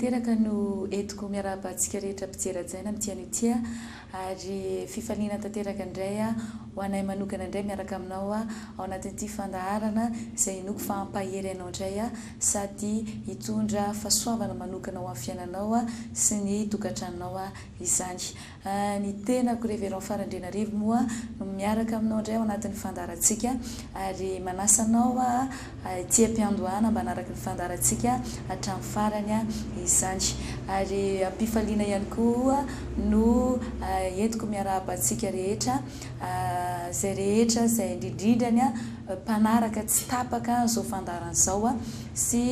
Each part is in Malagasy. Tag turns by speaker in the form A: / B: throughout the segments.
A: tanteraka no entiko miarahaba antsika rehetra mpijery hajaina amin'ity anio ity ary fifaliana tanteraka indray ho anay manokana indray miaraka aminao ao anatin'ity fandaharana izay inoako fa hampahery anao indray sady hitondra fahasoavana manokana ho amin'ny fiainanao sy ny tokantranonao izany. Ny tenako Révérend Fara Andrianarivo moa no miaraka aminao indray ao anatin'ny fandaharantsika ary manasa anao ety am-piandohana mba hanaraka ny fandaharantsika hatramin'ny farany izany. Ary am-pifaliana ihany koa no entiko miarahaba antsika rehetra izay rehetra izay indrindrindra ny mpanaraka tsy tapaka an'izao fandaharana izao sy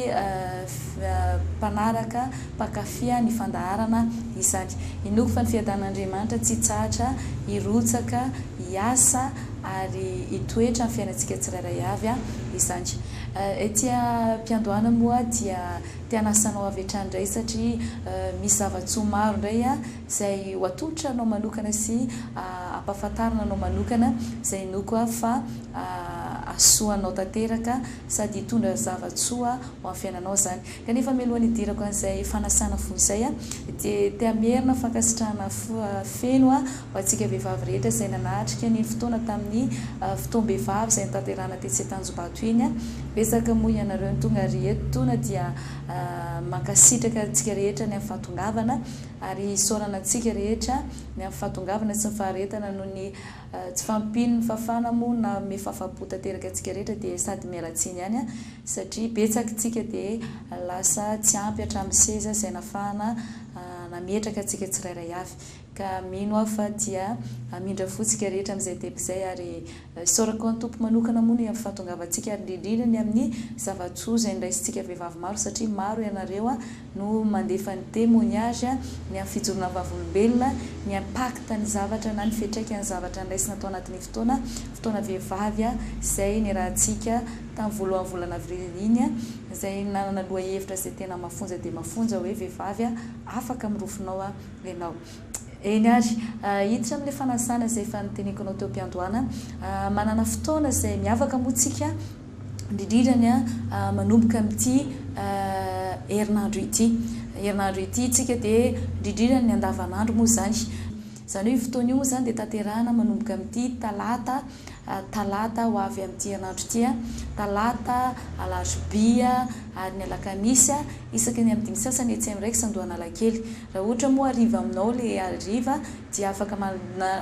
A: mpanaraka mpankafy ny fandaharana izany. Inoako fa ny fiadanan'Andriamanitra tsy hitsahatra hirotsaka, hiasa ary hitoetra amin'ny fiainantsika tsirairay avy izany. Ety am-piandohana moa dia te hanasa anao avy hatrany indray satria misy zava-tsoa maro indray izay ho atolotra anao manokana sy hampahafantarina anao manokana izay inoako fa hahasoa anao tanteraka sady hitondra zava-tsoa ho amin'ny fiainanao izany. Kanefa mialohan'ny hidirako an'izay fanasana fo izay dia te hamerina fankasitrahana feno ho antsika vehivavy rehetra izay nanatrika ny fotoana tamin'ny fotoam-behivavy izay notanterahina tetsy Tanjombato iny. Betsaka moa ianareo no tonga ary etoana dia mankasitraka antsika rehetra ny amin'ny fahatongavana ary isaorana antsika rehetra ny amin'ny fahatongavana sy ny faharetana noho ny Tsy fahampian'ny fafana moa nanome fahafahampo tanteraka antsika rehetra dia sady miala tsiny ihany satria betsaka tsika dia lasa tsy ampy hatramin'ny seza izay nafahana nametraka antsika tsirairay avy ka mino aho fa dia hamindra fo tsika rehetra amin'izay teboka izay ary isaorako an'i Tompo manokana moa ny amin'ny fahatongavantsika ary indrindra ny amin'ny zava-tsoa izay noraisintsika vehivavy maro satria maro ianareo no mandefa ny témoignage, ny amin'ny fijoroana vavolombelona, ny impact ny zavatra na ny fiantraikan'ny zavatra niraisina tao anatin'ny fotoana, fotoana vehivavy izay niarahantsika tamin'ny voalohan'ny volana avril iny, izay nanana lohahevitra izay tena mafonja dia mafonja hoe vehivavy afaka amin'ny rofinao ianao. Eny ary, hiditra amin'ilay fanasana izay efa noteneniko anao teo am-piandohana, manana fotoana izay miavaka moa tsika, indrindra ny manomboka amin'ity herinandro ity. Herinandro ity tsika dia indrindra ny andavanandro moa izany. Izany hoe io fotoana io moa izany dia tanterahina manomboka amin'ity talata, talata ho avy amin'ity herinandro ity, talata, alarobia ary ny alakamisy isaky ny amin'ny dimy sasany etsy amin'ny Rex Andohanalakely. Raha ohatra moa hariva aminao ilay hariva dia afaka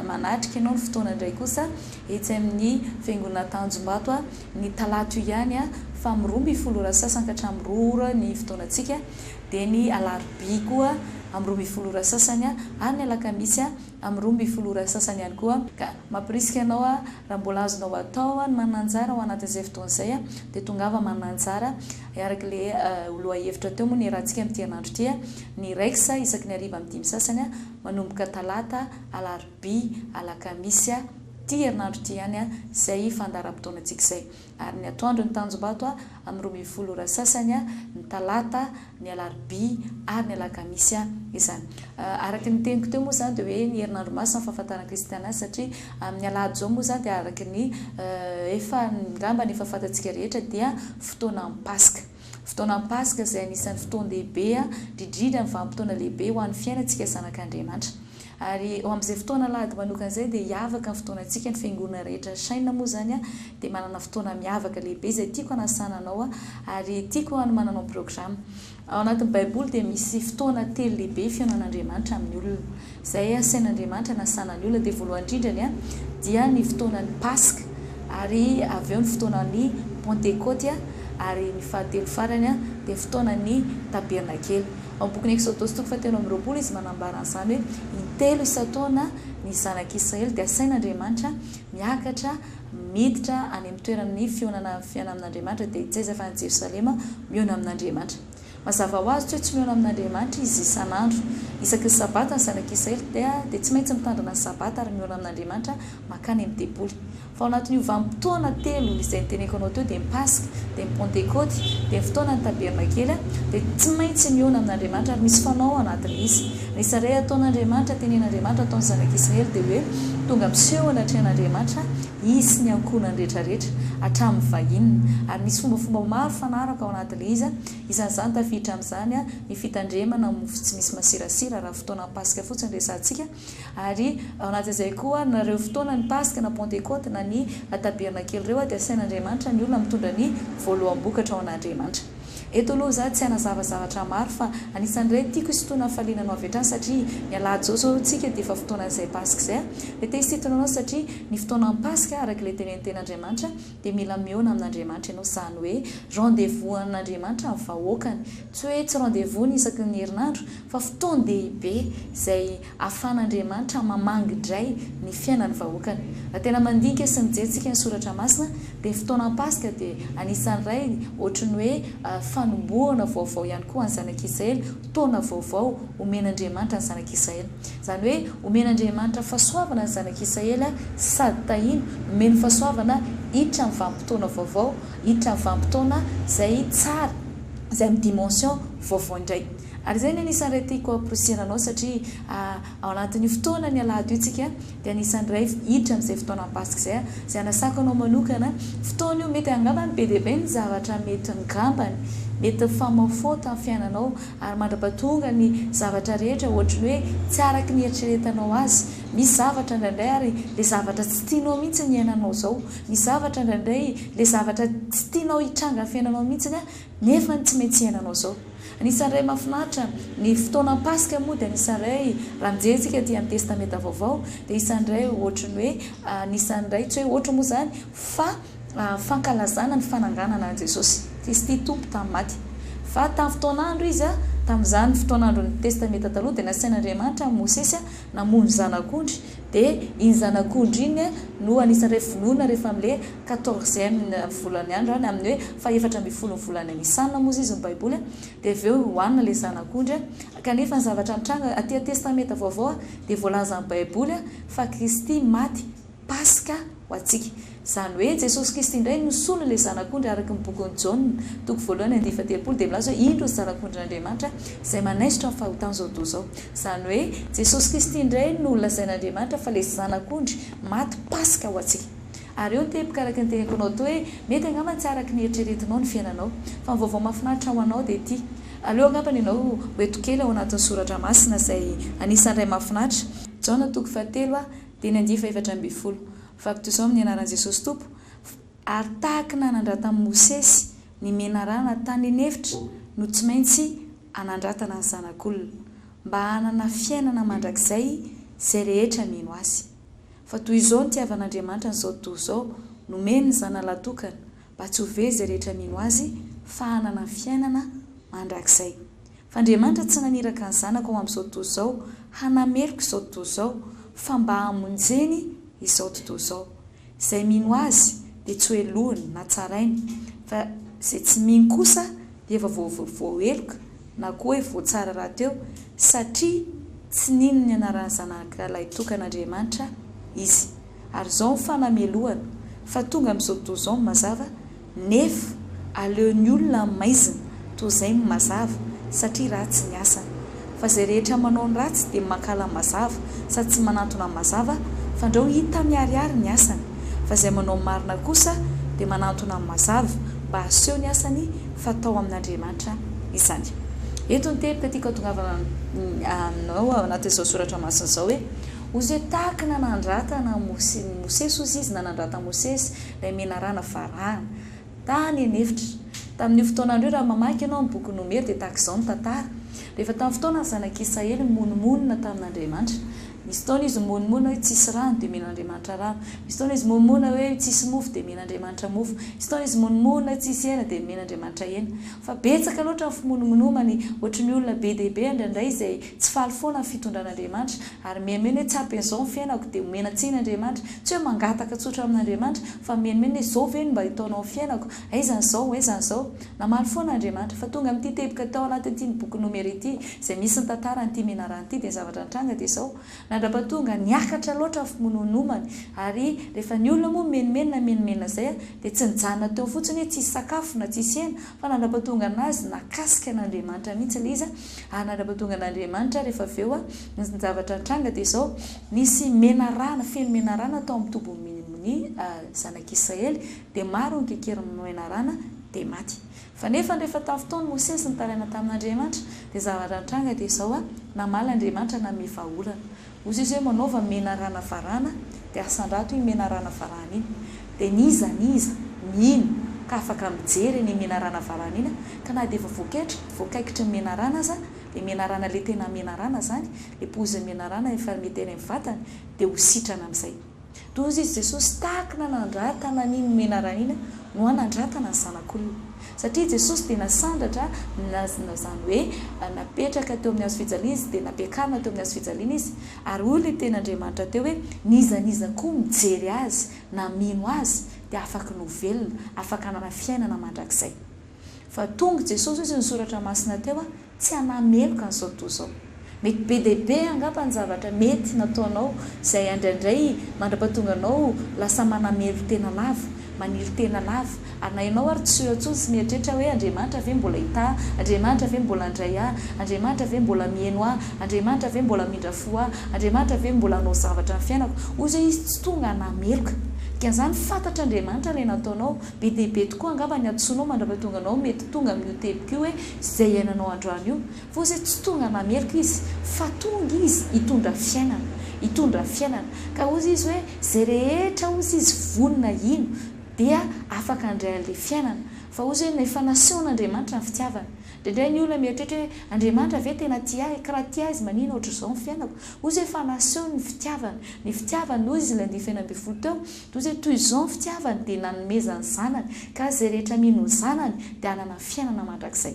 A: manatrika ianao ny fotoana indray kosa etsy amin'ny Fiangonana Tanjombato ny talata io ihany fa amin'ny 12 ora sasany ka hatramin'ny roa ora ny fotoanantsika dia ny alarobia koa amin'ny 12 ora sasany ary ny alakamisy amin'ny 12 ora sasany ihany koa. Ka mampirisika anao raha mbola azonao atao ny manana anjara ao anatin'izay fotoana izay dia tongava manana anjara araka ilay lohahevitra teo moa ny iarahantsika amin'ity herinandro ity ny Rex isaky ny hariva amin'ny dimy sasany manomboka talata, alarobia, alakamisy Ity herinandro ity ihany izay fandaharam-potoanantsika izay. Ary ny atoandro ny Tanjombato amin'ny 12 ora sasany, ny talata, ny alarobia ary ny alakamisy izany. Araka ny teniko teo moa izany dia hoe ny herinandro masina ny fahafantaran'ny kristiana azy satria amin'ny alahady izao moa izany dia araka ny efa angamba ny efa fantatsika rehetra dia fotoanan'ny Paska. Fotoanan'ny Paska izay anisan'ny fotoan-dehibe indrindra ny vanim-potoana lehibe ho an'ny fiainantsika zanak'Andriamanitra. Ary eo amin'izay fotoana alahady manokana izay dia hiavaka ny fotoanantsika, ny fiangonana rehetra chaîne moa izany dia manana fotoana miavaka lehibe izay tiako hanasana anao ary tiako hanomananao programme. Ao anatin'ny baiboly dia misy fotoana telo lehibe fihaonan'Andriamanitra amin'ny olona. Izay asain'Andriamanitra hanasana ny olona dia voalohany indrindra ny dia ny fotoanan'ny paska ary avy eo ny fotoanan'ny pantekoty ary ny fahatelo farany dia fotoanan'ny tabernakely. Ao amin'ny bokin'ny Eksodosy toko fahatelo amby 20 izy manambara an'izany hoe intelo isan-taona ny zanak'Israely dia asain'Andriamanitra miakatra miditra any amin'ny toeran'ny fihaonana fihaonana amin'Andriamanitra dia tsy aiza fa any Jerosalema mihaona amin'Andriamanitra. Mazava ho azy tsy hoe tsy mihaona amin'Andriamanitra izy isan'andro. Isaky ny Sabata ny zanak'Israely dia dia tsy maintsy mitandrina ny Sabata ary mihaona amin'Andriamanitra mankany amin'ny tempoly. Fa ao anatin'io vanim-potoana telo izay noteneniko anao teo dia ny Paska, dia ny Pantekôty, dia ny fotoanan'ny Tabernakely, dia tsy maintsy mihaona amin'Andriamanitra ary misy fanao ao anatin'izy. Ny isan'iray ataon'Andriamanitra, tenenin'Andriamanitra ataon'ny zanak'Israely dia hoe tonga miseho anatrehan'Andriamanitra izy sy ny ankohonany rehetrarehetra, hatramin'ny vahininy. Ary misy fombafomba maro fanaraka ao anatin'ilay izy, isan'izany tafiditra amin'izany ny fitandremana mofo tsy misy masirasira raha fotoanan'ny Paska fotsiny resahantsika, ary ao anatin'izay koa na ireo fotoana ny Paska na Pantekoty na ny Tabernakely ireo dia asain'Andriamanitra ny olona mitondra ny voaloham-bokatra ho an'Andriamanitra. Eto aloha za tsy hanazava zavatra maro fa anisan'ireny tiako hisintonana hafaliana anao avy hatrany satria ny alahady zao zao tsika dia efa fotoanan'izay paska izay a! Dia te hisintona anao satria ny fotoanan'ny paska araka ilay tenenin'ny tenin'Andriamanitra dia mila mihaona amin'Andriamanitra ianao izany hoe rendez-vous an'Andriamanitra ny vahoakany tsy hoe tsy rendez-vous ny isaky ny herinandro fa fotoan-dehibe izay ahafahan'Andriamanitra mamangy indray ny fiainan'ny vahoakany. Raha tena mandinika sy mijery tsika ny soratra masina dia ny fotoanan'ny Paska dia anisan'ny iray ohatry ny hoe fanombohana vaovao ihany koa an'ny zanak'Israely, taona vaovao omen'Andriamanitra ny zanak'Israely. Izany hoe omen'Andriamanitra fahasoavana ny zanak'Israely sady tahiny, omeny fahasoavana hiditra amin'ny vanim-potoana vaovao, hiditra amin'ny vanim-potoana izay tsara, izay amin'ny dimension vaovao indray. Ary izay ny anisan'ny iray tiako hamporisihana anao satria ao anatin'io fotoana ny alahady io tsika dia anisan'ny iray hiditra amin'izay fotoanan'ny Paska izay, izay hanasako anao manokana. Fotoana io mety angambany be dia be ny zavatra mety ngambany, mety mifamahofaho tamin'ny fiainanao ary mandra-pahatonga ny zavatra rehetra ohatry ny hoe tsy araka ny eritreretanao azy. Misy zavatra indraindray ary ilay zavatra tsy tianao mihitsy ny iainanao izao. Misy zavatra indraindray ilay zavatra tsy tianao hitranga amin'ny fiainanao mihitsy nefa tsy maintsy iainanao izao. Anisan'ny iray mahafinaritra, ny fotoanan'ny Paska moa dia anisan'ny iray, raha mijery isika aty amin'ny Testamenta Vaovao, dia isan'ny iray ohatry ny hoe, anisan'ny iray, tsy hoe ohatry moa izany, fa fankalazana ny fananganana an'i Jesosy Kristy Tompo tamin'ny maty. Fa tamin'ny fotoan'andro Izy, tamin'izany fotoan'andron'ny Testamenta Taloha, dia nasain'Andriamanitra an'i Mosesy namono zanak'ondry, dia iny zanak'ondry iny no anisan'ny iray vonoina rehefa amin'ilay quatorzième volan'ny andro any, amin'ny hoe fahefatra ambin'ny ny volana Nisana moa izy ny baiboly dia avy eo hohanina ilay zanak'ondry, kanefa ny zavatra nitranga aty amin'ny testamenta vaovao dia voalazan'ny baiboly fa Kristy maty Paska ho antsika. Izany hoe Jesosy Kristy indray no nisolo ilay Zanak'ondry araka ny bokin'i Jaona, toko voalohany andiany fahatelopolo dia milaza hoe indro ny Zanak'ondrin'Andriamanitra izay manaisotra ny fahotan'izao tontolo izao. Izany hoe Jesosy Kristy indray no lazain'Andriamanitra fa ilay Zanak'ondry maty Paska ho antsika. Ary eo ny teboka araka ny teniko anao toa hoe mety angamba tsy araka ny eritreretinao ny fiainanao. Fa ny vaovao mahafinaritra ho anao dia ity. Aleo angambany ianao ho eto kely ao anatin'ny soratra masina izay anisan'ny iray mahafinaritra. Jaona toko fahatelo dia ny andiany fahefatra ambinifolo. Vabtizao amin'ny anaran'i Jesosy Tompo, ary tahaky nanandratan'i Mosesy ny menarana tany an'efitra no tsy maintsy anandratana ny Zanak'olona, mba hanana fiainana mandrakizay izay rehetra mino Azy. Fa toy izao nitiavan'Andriamanitra an'izao tontolo izao, nomeny ny Zanalahy tokana, mba tsy ho very izay rehetra mino Azy, fa hanana fiainana mandrakizay. Fa Andriamanitra tsy naniraka ny Zanako ho amin'izao tontolo izao hanameloka izao tontolo izao, fa mba hamonjeny izao tontolo izao. Izay mino Azy dia tsy hohelohiny na tsarainy, fa izay tsy mino kosa dia efa voaheloka na koa hoe voatsara rahateo, satria tsy nino ny anaran'ny Zanaka Lahitokan'Andriamanitra izy. Ary izao ny fanamelohana, fa tonga amin'izao tontolo izao ny mazava, Nefa aleon'ny olona ny maizina toa izay ny mazava, satria ratsy ny asany. Fa izay rehetra manao ny ratsy dia mankahala ny mazava, sady tsy manantona ny mazava, fandrao hita miharihary ny asany. Fa izay manao ny marina kosa dia manantona ny mazava, mba haseho ny asany fa tao amin'Andriamanitra izany. Eto ny teboka tiako hatongavana aminao ao anatin'izao soratra masina izao hoe, Hozy hoe tahaky nanandratana Mosesy, hozy izy nanandrata Mosesy, ilay menarana varahana. Tany an'efitra. Tamin'io fotoan'andro io, raha mamaky ianao ny bokin'i Nomery, dia tahaka izao ny tantara. Rehefa tamin'ny fotoana ny zanak'Israely nimonomonona tamin'Andriamanitra. Nisy fotoana izy nimonomonona hoe tsisy rano, dia omen'Andriamanitra rano. Misy fotoana izy nimonomonona hoe tsisy mofo, dia omen'Andriamanitra mofo. Misy fotoana izy nimonomonona hoe tsisy hena, dia omen'Andriamanitra hena. Fa betsaka loatra ny fimonomonomany, ohatry ny olona be dia be indraindray izay tsy faly foana amin'ny fitondran'Andriamanitra, ary mihaimena hoe tsy ampy an'izao ny fiainako, dia omena tsiny Andriamanitra. Tsy hoe mangataka tsotra amin'Andriamanitra, fa mihaimena hoe izao ve no mba hitaonao ny fiainako? Aiza ny izao? Aiza ny izao? Namaly foana Andriamanitra, fa tonga amin'ity teboka tao anatin'ity ny boky Nomery ity, izay misy ny tantaran'ity menarana ity, dia ny zavatra nitranga dia izao. Nandrapatonga niakatra loatra ny fimononomany ary rehefa ny olona moa mimenomenona mimenomenona izay dia tsy nijanona teo fotsiny hoe tsisy sakafo na tsisy hena fa nandrapatonga anazy nakasika an'Andriamanitra mihitsy ilay izy ary nandrapatonga an'Andriamanitra rehefa avy eo ny zavatra nitranga dia izao nisy menarana feno menarana tao amin'ny tobin'ny zanak'Israely dia maro ny kekerin'ny menarana dia maty. Fa nefa rehefa tamin'ny fotoan'i Mosesy nitaraina tamin'Andriamanitra, dia zavatra nitranga dia izao, namaly Andriamanitra nanome vahaolana. Hoy izy hoe, Manaova menarana varahana, dia asandrato iny menarana varahana iny. Dia n'iza n'iza mino ka afaka mijery an'iny menarana varahana iny, ka na dia efa voaketra, voakaikitry ny menarana aza, ilay menarana ilay tena menarana izany, ilay poizin'ny menarana efa mety any amin'ny vatany, dia ho sitrana amin'izay. Toa izy Jesosy tahaky nanandratana an'iny menarana iny no hanandratana ny zanak'olona. Satria Jesosy dia nasandratra, izany hoe napetraka teo amin'ny hazo fijaliana izy, dia nampiakarina teo amin'ny hazo fijaliana izy. Ary hoy ilay tenin'Andriamanitra teo hoe, n'iza n'iza koa mijery azy na mino azy dia afaky ny ho velona, afaka hanana fiainana mandrakizay. Fa tonga Jesosy hoy ny soratra masina teo tsy hanameloka an'izao tontolo izao. Mety be dia be angamba ny zavatra mety nataonao izay indraindray mandrapatonga anao lasa manamelo-tena lava, maniry tena lava, ary na ianao ary tsy eo intsony sy mieritreritra hoe Andriamanitra ve mbola hitaha ahy, Andriamanitra ve mbola handray ahy, Andriamanitra ve mbola miheno ahy, Andriamanitra ve mbola hamindra fo ahy, Andriamanitra ve mbola hanao zavatra amin'ny fiainako. Hoy izao izy tsy tonga hanameloka. Dikan'izany fantatr'Andriamanitra ilay nataonao. Be dia be tokoa angamba ny hadisoanao mandrapatonga anao mety tonga amin'io teboka io hoe izay iainanao androany io. Fa hozy hoe tsy tonga hanameloka izy fa tonga izy hitondra fiainana. Hitondra fiainana. Ka hozy izy hoe izay rehetra hozy izy vonona hino dia afaka handray an'ilay fiainana. Fa hozy hoe efa nasehon'Andriamanitra ny fitiavany. Indraindray ny olona mieritreritra hoe Andriamanitra ve tena tia ahy? Ka raha tia ahy izy manina ohatr'izao ny fiainako? Hozy hoe efa nasehony ny fitiavany. Ny fitiavany hozy izy ilay andiany 16 teo. Toy izay toy izao ny fitiavany dia nanomezany zanany, ka izay rehetra mino ny zanany dia hanana fiainana mandrakizay.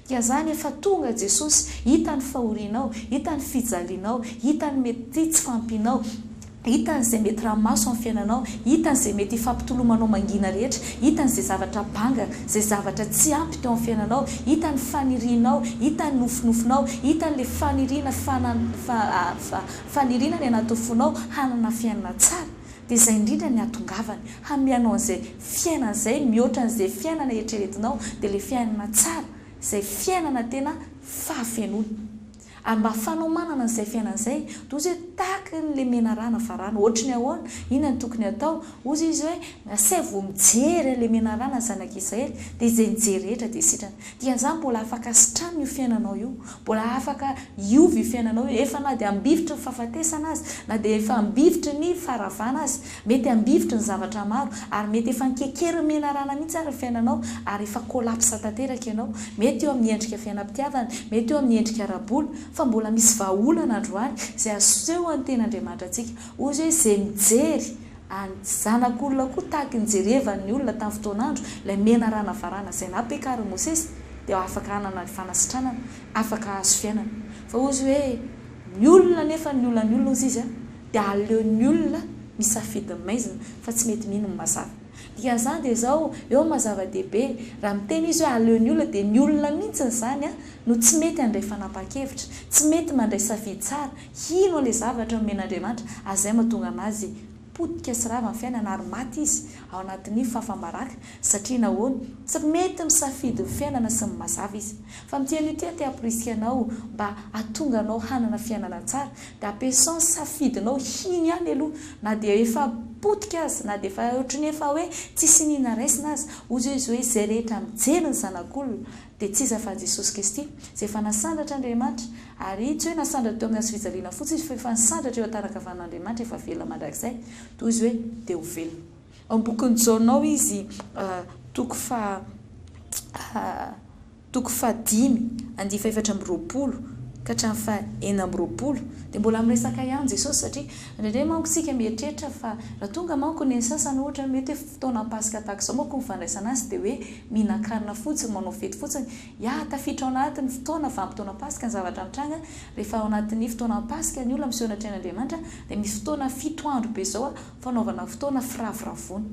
A: Dia zany efa tonga Jesosy, hita ny fahorianao, hita ny fijalianao, hita ny mety tsy fahampianao, hitany izay mety ranomaso amin'ny fiainanao, hitany izay mety hifampitolomanao mangina rehetra, hitany izay zavatra banga, izay zavatra tsy ampy teo amin'ny fiainanao, hitany ny fanirianao, hitany ny nofinofinao, hitany ilay faniriana faniriana any anatin'ny fonao hanana fiainana tsara. Dia izay indrindra ny hahatongavany, hanome anao an'izay fiainana izay mihoatra an'izay fiainana eritreretinao, dia ilay fiainana tsara, izay fiainana tena fahafenoana. Ary mba ahafahanao manana an'izay fiainana izay, dia hozy hoe tahaky ny le menarana varahana, ohatry ny ahoana, inona no tokony hatao? Hozy izy hoe, asaivo mijery an'ilay menarana ny zanak'Israely, dia izay nijery rehetra dia sitrana. Dikan'izany mbola afaka sitranina io fiainanao io, mbola afaka hiova io fiainanao io, efa na dia ambivitry ny fahafatesana aza, na dia efa ambivitry ny faharavana aza, mety ambivitry ny zavatra maro, ary mety efa nikekerin'ny menarana mihitsy ary ny fiainanao, ary efa collapse tanteraka ianao, mety eo amin'ny endrika fiainam-pitiavana, mety eo amin'ny endrika ara-bola, fa mbola misy vahaolana androany izay asehon'ny Tenin'Andriamanitra antsika. Hoy izy hoe izay mijery Any zanak'olona koa tahaky ny jerevan'ny olona tamin'ny fotoan'andro, ilay menarana varahana izay nampiakarin'i Mosesy, dia afaka hanana ny fanasitranana, afaka hahazo fiainana. Fa hozy hoe, ny olona anefa, ny olan'ny olona hozy izy, dia aleon'ny olona misafidy ny maizina, fa tsy mety mino ny mazava. Dikan'izany dia izao, eo ny maha zava-dehibe, raha miteny izy hoe aleon'ny olona, dia ny olona mihitsy izany no tsy mety handray fanapahan-kevitra, tsy mety mandray safidy tsara, Hino ilay zavatra nomen'Andriamanitra ary izay mahatonga anazy potika sy rava ny fiainana ary maty izy ao anatin'ny fahafambaraka satria nahoana? Tsy mety misafidy ny fiainana sy ny mazava izy. Fa amin'ity anio ity aho te hamporisika anao mba hahatonga anao hanana fiainana tsara dia ampiasao ny safidinao hino ihany aloha na dia efa potika aza na dia efa ohatran'ny efa hoe tsisy iniana raisina aza. Hoy izy hoe izay rehetra mijery ny zanak'olona dia tsy iza fa Jesosy Kristy, izay efa nasandratra Andriamanitra, ary tsy hoe nasandratra teo amin'ny hazofijaliana fotsiny izy fa efa nisandratra eo an-tanan-kavanan'Andriamanitra, efa velona mandrakizay, toy izy hoe dia ho velona. Ao amin'ny bokin'i Jaona ao izy toko faha toko fahadimy andiany fahefatra amby 20 ka hatramin'ny faha 26 dia mbola miresaka ihany Jesosy satria indraindray manko isika mieritreritra fa raha tonga manko ny sasany ohatra mety hoe fotoanan'ny Paska tahaka izao manko ny fandraisana azy dia hoe mihinan-kanina fotsiny, manao fety fotsiny. Ya, tafiditra ao anatin'ny fotoana vanim-potoana Paska ny zavatra mitranga. Rehefa ao anatin'ny fotoanan'ny Paska ny olona miseho anatrehan'Andriamanitra dia misy fotoana fito andro be izao fanaovana fotoana firavoravoana.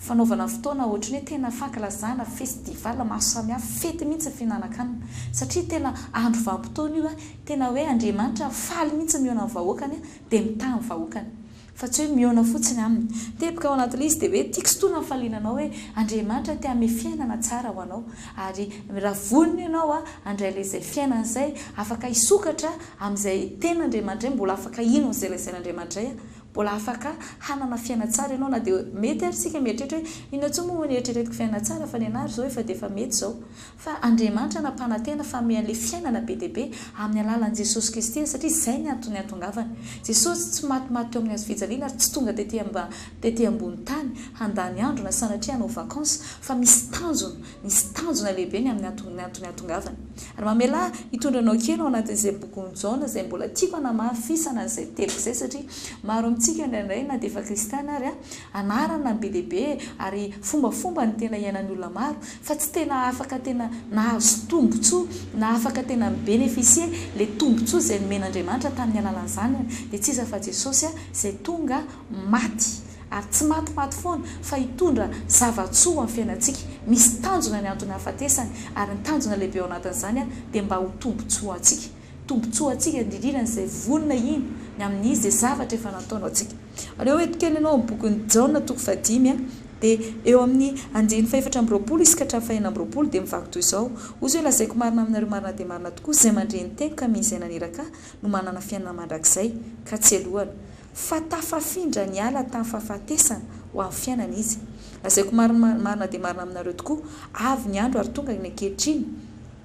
A: Fanaovana fotoana ohatry ny hoe tena fankalazana, festival maro samihafa, fety mihitsy ny fihinanan-kanina. Satria tena andro vanim-potoana io, tena hoe Andriamanitra faly mihitsy mihaona amin'ny vahoakany dia mitaha ny vahoakany. Fa tsy hoe mihaona fotsiny aminy. Teboka ao anatin'ilay izy dia hoe tiako sintonina ny fahaliananao hoe Andriamanitra te hanome fiainana tsara ho anao. Ary raha vonona ianao handray ilay izay fiainana izay, afaka hisokatra amin'izay tenin'Andriamanitra izay, mbola afaka hino an'izay lazain'Andriamanitra izay, Mbola afaka hanana fiaina tsara ianao na dia mety ary isika mieritreritra hoe inona intsony moa no eritreretiko fiainana tsara fa ny anah ry zao efa dia efa mety izao. Fa Andriamanitra nampanantena fa hanome an'ilay fiainana be dia be amin'ny alalan'i Jesosy Kristy satria izay ny antony hahatongavany. Jesosy tsy matimaty teo amin'ny hazo fijaliana ary tsy tonga tety amba tety ambony tany handany andro na sanatria hanao vacances fa misy tanjona, misy tanjona lehibe ny amin'ny antony antony hahatongavany. Ary mamelà ahy hitondra anao kely ao anatin'izay bokin'i Jaona izay mbola tiako hanamafisana an'izay teboka izay satria maro amintsika indraindray na dia efa kristiana ary anarana be dia be ary fombafomba no tena iainan'ny olona maro fa tsy tena afaka tena nahazo tombotsoa na afaka tena mi-beneficier ilay tombotsoa izay nomen'Andriamanitra tamin'ny alalan'ny Zanany dia tsy iza fa Jesosy izay tonga maty ary tsy matimaty foana fa hitondra zava-tsoa ho amin'ny fiainantsika. Misy tanjona ny antony hahafatesany ary ny tanjona lehibe ao anatin'izany dia mba ho tombontsoa ho antsika. Tombontsoa ho antsika indrindra izay vonona hino ny amin'izy izay zavatra efa nataony ho antsika. Aleo eto kely ianao amin'ny bokin'i Jaona toko fahadimy dia eo amin'ny andininy fahefatra amby 20 izy ka hatramin'ny fahenina amby 20 dia mivaky toy izao, Hoy izy hoe, Lazaiko marina aminareo marina dia marina tokoa, izay mandre ny teniko ka mino izay naniraka ahy no manana fiainana mandrakizay ka tsy helohana. Fa tafafindra niala tamin'ny fahafatesana ho amin'ny fiainana izy. Lazaiko marina marina dia marina aminareo tokoa, avy ny andro ary tonga ny ankehitriny,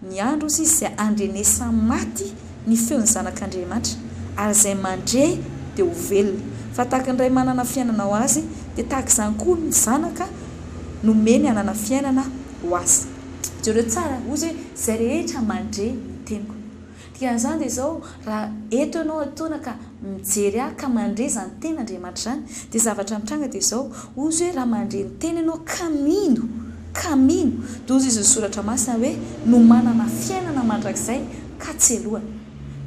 A: ny andro hozy izy izay handrenesan'ny maty ny feon'ny Zanak'Andriamanitra, ary izay mandre dia ho velona. Fa tahaka ny Ray manana fiainana ho azy, dia tahaka izany koa ny Zanaka nomeny hanana fiainana ho azy. Jereo tsara, hozy hoe, izay rehetra mandre ny teniko. Dikan'izany dia izao, raha eto ianao etoana ka mijery ahy ka mandre izany teny Andriamanitra izany, dia zavatra mitranga dia izao, hozy hoe raha mandre ny teny ianao ka mino, ka mino, dia hozy izy ny soratra masina hoe no manana fiainana mandrakizay ka tsy helohana.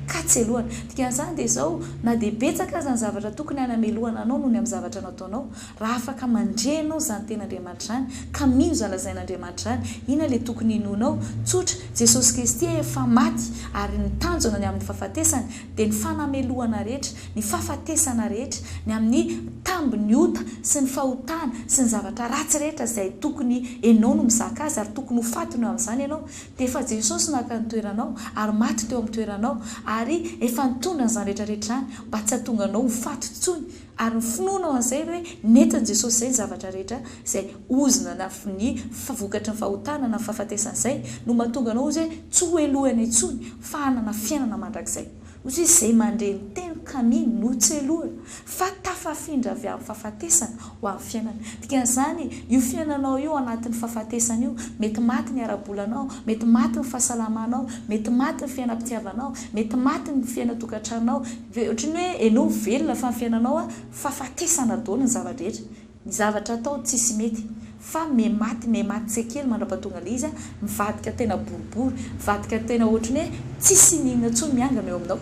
A: Ka tsy helohana. Dikan'izany dia izao, na dia betsaka aza ny zavatra tokony hanamelohana anao noho ny amin'ny zavatra nataonao, Raha afaka mandre ianao izany tenin'Andriamanitra izany, ka mino izany lazain'Andriamanitra izany, inona ilay tokony hinoanao? Tsotra, Jesosy Kristy efa maty, ary ny tanjona ny amin'ny fahafatesany dia ny fanamelohana rehetra, ny fahafatesana rehetra, ny amin'ny tambin'ny ota sy ny fahotana sy ny zavatra ratsy rehetra izay tokony ianao no mizaka azy ary tokony ho faty noho amin'izany ianao, dia efa Jesosy naka ny toeranao ary maty teo amin'ny toeranao ary efa nitondra an'izany rehetra rehetra izany mba tsy hahatonga anao ho faty intsony. Ary ny finoanao an'izay hoe nentin'i Jesosy izay ny zavatra rehetra izay ozona na ny vokatry ny fahotana na ny fahafatesana izay no mahatonga anao hozy hoe tsy ho helohina intsony fa hanana fiainana mandrakizay. Hozy izy izay mandre ny teniko ka mino no tsy helohina fa tafafindra avy amin'ny fahafatesana ho amin'ny fiainana. Dikan'izany io fiainanao io anatin'ny fahafatesana io, mety maty ny ara-bolanao, mety maty ny fahasalamanao, mety maty ny fiainam-pitiavanao, mety maty ny fiainan-tokantranonao, Ohatry ny hoe enao velona fa ny fiainanao a fahafatesana daholo ny zava-drehetra. Ny zavatra atao tsisy mety. Fa me maty me maty tsekely mandrapatonga le izy a mivadika tena boribory, mivadika tena ohatry ny hoe tsisy n'inona intsony miangana eo aminao.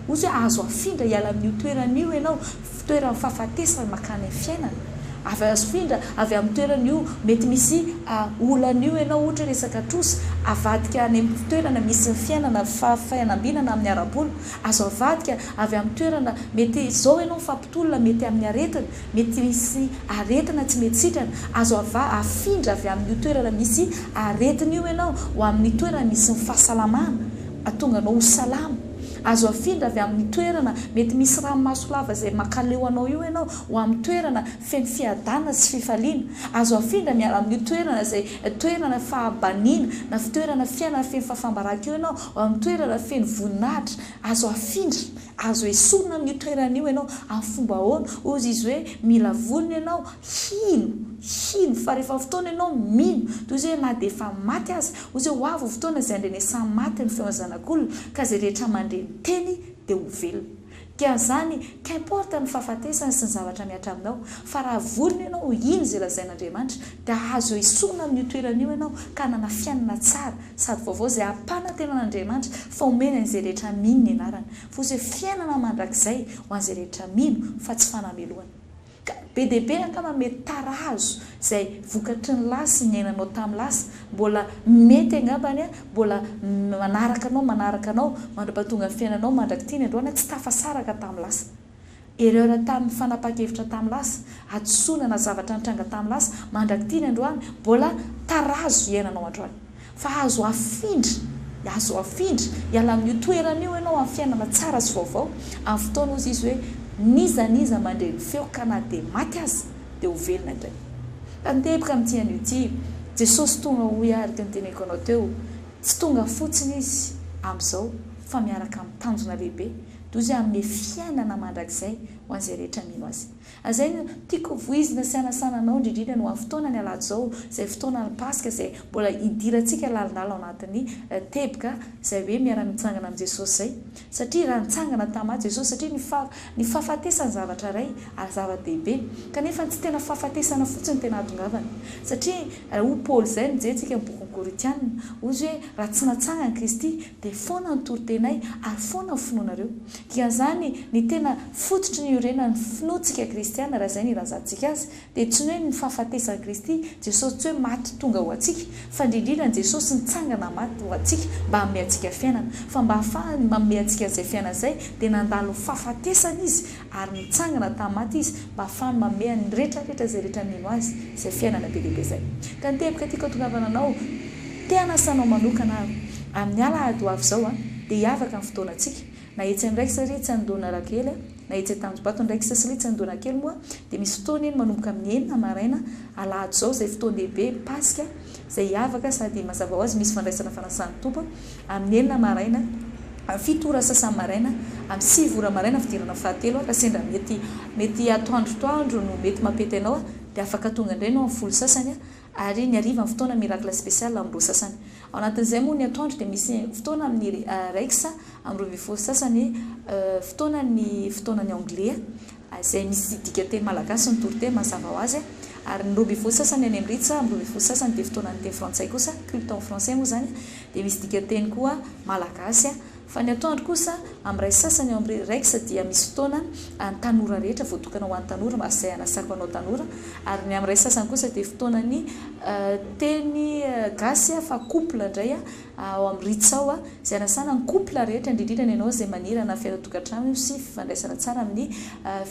A: Ozy hoe azo afindra hiala amin'io toerana io ianao, toeran'ny fahafatesana makany amin'ny fiainana. Avy azo findra avy amin'ny toerana io mety misy olana io ianao ohatra hoe resaka trosa, avadika any amin'ny toerana misy ny fiainana, fahafiainam-binana amin'ny ara-bola. Azo avadika avy amin'ny toerana mety izao ianao mifampitolona mety amin'ny aretina, mety misy aretina tsy mety sitrana, azo afindra avy amin'io toerana misy aretina io ianao ho amin'ny toerana misy ny fahasalamana, hahatonga anao ho salama. Azo afindra avy amin'ny toerana mety misy ranomaso lava izay mankaleo anao io ianao ho amin'ny toerana feno fiadanana sy fifaliana. Azo afindra miala amin'io toerana izay toerana fahabaniana na fitoerana fiainana feno fahafambaraka io ianao ho amin'ny toerana feno voninahitra. Azo afindra, azo esorina amin'io toerana io ianao. Amin'ny fomba ahoana? Hozy izy hoe mila vonona ianao hino, hino fa rehefa fotoana ianao mino, toy izay hoe na dia efa maty aza, hozy hoe ho avy ny fotoana izay handrenesan'ny maty ny feon'ny Zanak'olona ka izay rehetra mandre ny teny dia ho velona. Dia izany, qu'importe ny fahafatesana sy ny zavatra mihatra aminao, fa raha vonona ianao hino izay lazain'Andriamanitra, dia hahazo esorina amin'io toerana io ianao ka hanana fiainana tsara sady vaovao izay ampanantenan'Andriamanitra fa homeny an'izay rehetra mino ny anarany. Fa hoy izy hoe fiainana mandrakizay ho an'izay rehetra mino fa tsy fanamelohana. Ka. Be dia be angamba mety tarazo izay vokatry ny lasa niainanao tamin'ny lasa, mbola mety angambany mbola manaraka anao manaraka anao mandra-pahatonga ny fiainanao mandrak'ity ny androany tsy tafasaraka tamin'ny lasa. Erreur tamin'ny fanapahan-kevitra tamin'ny lasa, hadisoana na zavatra nitranga tamin'ny lasa mandrak'ity ny androany mbola tarazo iainanao androany. Fa azo afindra, azo afindra hiala amin'io toerana io ianao amin'ny fiainana tsara sy vaovao, amin'ny fotoana hozy izy hoe n'iza n'iza mandre ny feoko ka na dia maty aza dia ho velona indray. Tanteboka amin'ity anio ity, Jesosy tonga hoy aho araka ny teneniko anao teo, tsy tonga fotsiny Izy amin'izao fa miaraka amin'ny tanjona lehibe, dia hozy hanome fiainana mandrakizay ho an'izay rehetra mino Azy. Izay no tiako voizina sy hanasana anao indrindrindra ny ho avy fotoana ny alahady izao, izay fotoanan'ny Paska izay mbola hidirantsika lalindalina ao anatin'ny teboka izay hoe miara-mitsangana amin'i Jesosy izay. Satria raha nitsangana tamin'ny maty Jesosy, satria ny faha, ny fahafatesana zavatra iray ary zava-dehibe, kanefa tsy tena fahafatesana fotsiny no tena ahatongavana. Satria raha hoy Paoly izay, mijery tsika ny bokin'ny Korintiana, hoy izy hoe raha tsy natsangana Kristy dia foana ny toritenay ary foana ny finoanareo. Dikan'izany, ny tena fototry ny iorenan'ny finoantsika kristiana, raha izay no ilazantsika azy, dia tsy ny hoe ny fahafatesan'i Kristy, Jesosy tsy hoe maty tonga ho antsika, fa indrindrindra ny Jesosy nitsangana maty ho antsika mba hanome antsika fiainana. Fa mba hahafahany manome antsika an'izay fiainana izay, dia nandalo fahafatesana Izy ary nitsangana tamin'ny maty Izy mba hahafahany manome an'ny rehetrarehetra izay rehetra mino Azy izay fiainana be dia be izay. Ka ny teboka tiako hatongavana anao, te hanasa anao manokana aho, amin'ny alahady ho avy izao dia hiavaka ny fotoanantsika, Na etsy amin'ny Rex ary etsy Andohanalakely, na etsy Antanjombato ny Rex sy etsy Andohanakely moa dia misy fotoana eny manomboka amin'ny enina maraina alahady izao izay fotoan-dehibe Paska izay hiavaka sady mazava ho azy misy fandraisana fanasan'ny Tompo amin'ny enina maraina amin'ny fito ora sasany maraina amin'ny sivy ora maraina fidirana fahatelo raha sendra mety mety atoandrotoandro no mety mampety anao dia afaka tonga indray ianao amin'ny folo sasany ary ny hariva ny fotoana miracle spécial amin'ny roa sasany. Ao anatin'izay moa ny atoandro dia misy fotoana amin'ny Rex amin'ny 12 sasany fotoana ny fotoanan'ny anglais izay misy dikanteny malagasy ny toriteny mazava ho azy ary ny 12 sasany any amin'ny Ritz amin'ny 12 sasany dia fotoanan'ny teny frantsay kosa culte en français moa izany dia misy dikanteny koa malagasy. Fa ny atoandro kosa, amin'ny iray sasany ao amin'ny Rex dia misy fotoana an'ny tanora rehetra, voatokana ho an'ny tanora, mba izay hanasako anao tanora, ary ny amin'ny iray sasany kosa dia fotoanan'ny teny gasy fa couple indray ao amin'ny Ritz ao, izay hanasana ny couple rehetra, indrindrindra ny anao izay maniry hanana fiainan-tokantrano sy fifandraisana tsara amin'ny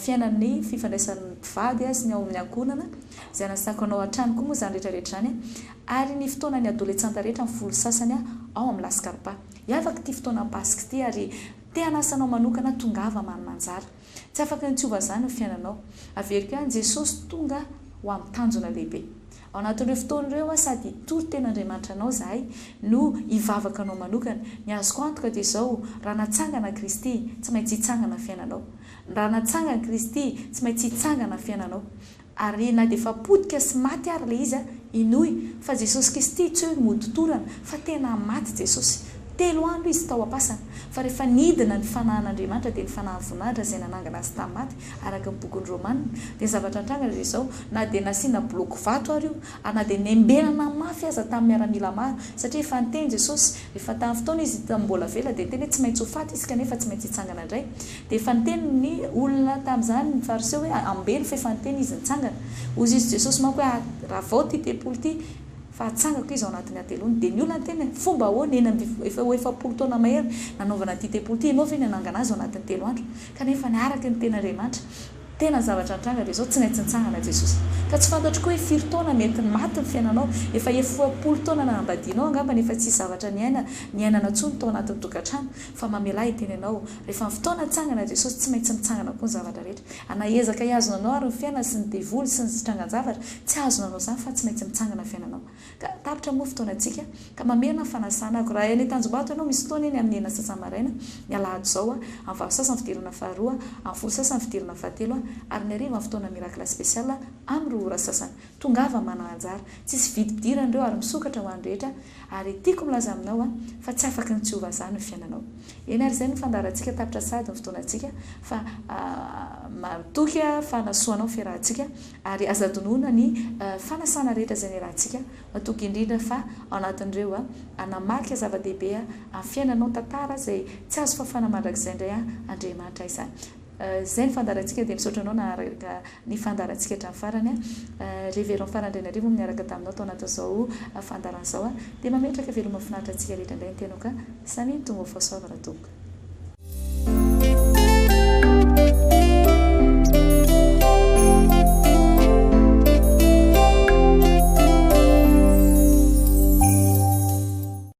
A: fiainan'ny fifandraisan'ny mpivady sy ny ao amin'ny ankohonana, izay hanasako anao hatrany koa moa izany rehetra rehetra izany, ary ny fotoanan'ny adoletsanta rehetra amin'ny folo sasany ao amin'ny Lascarpa. Hiavaka ity fotoana Paska ity ary te hanasa anao manokana tongava manana anjara. Tsy afaka ny tsy ho vazaha ny fiainanao. Averiko ihany, Jesosy tonga ho amin'ny tanjona lehibe. Ao anatin'ireo fotoana ireo aho sady hitory tena Andriamanitra anao izahay no hivavaka anao manokana. Ny azoko antoka dia izao, raha natsangana Kristy, tsy maintsy hitsangana ny fiainanao. Raha natsangana Kristy, tsy maintsy hitsangana ny fiainanao. Ary na dia efa potika sy maty ary ilay izy, inoy fa Jesosy Kristy tsy hoe mody torana fa tena maty Jesosy. Telo andro Izy tao am-pasana. Fa rehefa nidina ny Fanahin'Andriamanitra dia ny Fanahin'ny voninahitra izay nanangana Azy tamin'ny maty, araka ny bokin'ny Romana, dia ny zavatra nitranga dia izao, na dia nasiana bloky vato ary io, ary na dia nembenana mafy aza tamin'ny miaramila maro, satria efa niteny Jesosy, rehefa tamin'ny fotoana Izy mbola velona dia niteny hoe tsy maintsy ho faty Izy kanefa tsy maintsy hitsangana indray. Dia efa niteny ny olona tamin'izany, ny Fariseo, hoe, Ambeno fa efa niteny izy nitsangana. Hoy izy Jesosy manko hoe, Ravao ity tempoly ity, fa hatsangako izy ao anatin'ny hateloana. Dia ny olona niteny hoe, Fomba ahoana, enina amby efa ho 40 taona mahery nanaovana ity tempoly ity, ianao ve ny hanangana azy ao anatin'ny telo andro? Kanefa niaraka ny tenin'Andriamanitra. Tena zavatra nitranga dia izao, tsy maintsy nitsangana Jesosy. Ka tsy fantatro koa hoe firy taona mety maty ny fiainanao. Efa 40 taona nanambadianao angamba nefa tsisy zavatra niaina niainana intsony tao anatin'ny tokantrano. Fa mamelà hiteny anao, rehefa ny fotoana hitsangana Jesosy, tsy maintsy mitsangana koa ny zavatra rehetra. Ana hiezaka hihazona anao ary ny fiainana sy ny devoly sy ny trangan-javatra, tsy hahazona anao izany fa tsy maintsy mitsangana ny fiainanao. Ka tapitra moa fotoanantsika, ka mamerina ny fanasana ako. Raha eny Tanjombato ianao, misy fotoana eny amin'ny enina sasany maraina, ny alahady izao, amin'ny valo sasany fidirana faharoa, amin'ny folo sasany fidirana fahatelo, ary ny hariva ny fotoana miracle spécial amin'ny roa ora sasany. Tongava manana anjara. Tsisy vidim-pidirana ireo ary misokatra ho an'ny rehetra, ary tiako milaza aminao aho fa tsy afaky ny tsy ho vazaha ny fiainanao. Eny ary izay no fandaharantsika tapitra sahady ny fotoanantsika fa matoky aho fa nahasoa anao ny fiarahantsika ary aza adinoina ny fanasana rehetra izay niarahantsika, matoky indrindra fa ao anatin'ireo hanamarika zava-dehibe amin'ny fiainanao tantara izay tsy azo fafana mandrakizay indray Andriamanitra izany. Izay ny fandaharantsika dia misaotra anao naharaka ny fandaharantsika hatramin'ny farany. Révérend Fara Andrianarivo miaraka taminao tao anatin'izao fandaharana izao dia mametraka veloma finaritra antsika rehetra indray ny tenako. Samia mitombo fahasoavana tompoko.